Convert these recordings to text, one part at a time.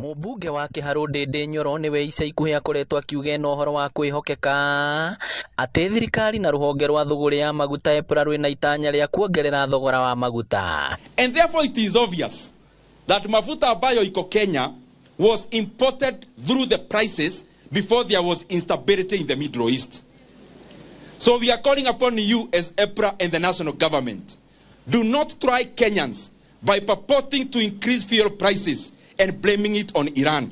Mũmbunge wa Kĩharũ Ndĩndĩ Nyoro nĩwe ica ikuhĩ akoretwo akiuga ena ũhoro wa kwĩhokeka atĩ thirikari na rũhonge rwa thũgũrĩ ya maguta EPRA rwĩna itanya rĩa kuongerera thogora wa maguta. And therefore it is obvious that mafuta ambayo iko Kenya was imported through the prices before there was instability in the Middle East. So we are calling upon you as EPRA and the national government. Do not try Kenyans by purporting to increase fuel prices and blaming it on Iran.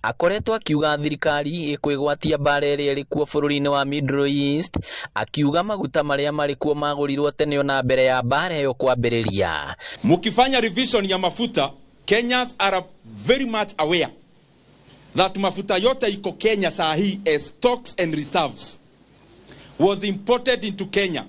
Akoretwo akiuga thirikari ĩkwĩgwatia mbara ĩrĩa ĩrĩ kuo bũrũri-inĩ wa Middle East, akiuga maguta marĩa marĩ kuo magũrirwo tene ona mbere ya mbara ĩyo kwambĩrĩria. Mukifanya revision ya mafuta, Kenyans are very much aware that mafuta yote iko Kenya saa hii as stocks and reserves was imported into Kenya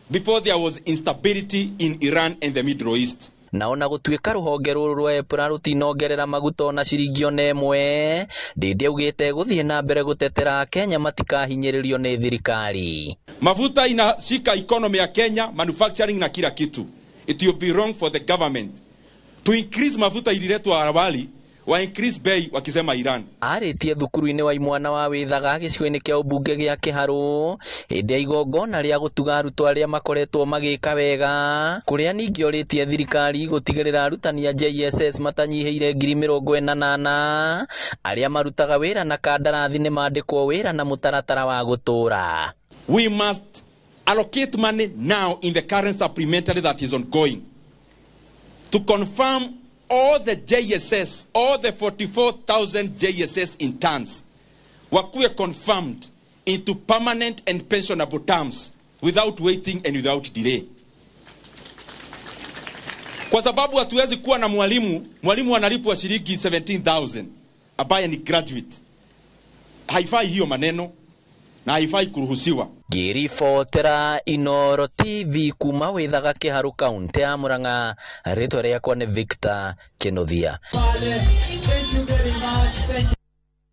before there was instability in Iran and the Middle East. Na ona gũtuĩka rũhonge rũrũ rwa EPRA rũtinongerera maguta ona ciringi ona ĩmwe, Ndĩndĩ augĩte gũthiĩ na mbere gũtetera Kenya matikahinyĩrĩrio nĩ thirikari. Mafuta inashika economy ya Kenya, manufacturing na kila kitu. It will be wrong for the government to increase mafuta ililetwa awali, wa increase bei wakisema Iran. Arĩtie thukuru-inĩ wa imwana wa Wĩthaga gĩcigo-inĩ kĩa ũmbunge gĩa Kĩharũ hĩndĩ ya igongona rĩa gũtuga arutwo arĩa makoretwo magĩka wega, kũrĩa ningĩ orĩtie thirikari gũtigĩrĩra arutani a JSS matanyihĩire 48,000 arĩa marutaga wĩra na kandarathi nĩ mandĩkwo wĩra na mũtaratara wa gũtũra. We must allocate money now in the current supplementary that is ongoing to confirm all the JSS, all the 44,000 JSS interns wakuwe confirmed into permanent and pensionable terms without waiting and without delay. Kwa sababu hatuwezi kuwa na mwalimu analipwa shilingi 17,000 ambaye ni graduate. Haifai hiyo maneno na haifai kuruhusiwa. Ngĩribotera Inooro TV kuma Wĩthaga Kĩharũ kaunti ya Murang'a, rĩtwa rĩakwa nĩ Victor Kinuthia. Thank you very much. Thank you.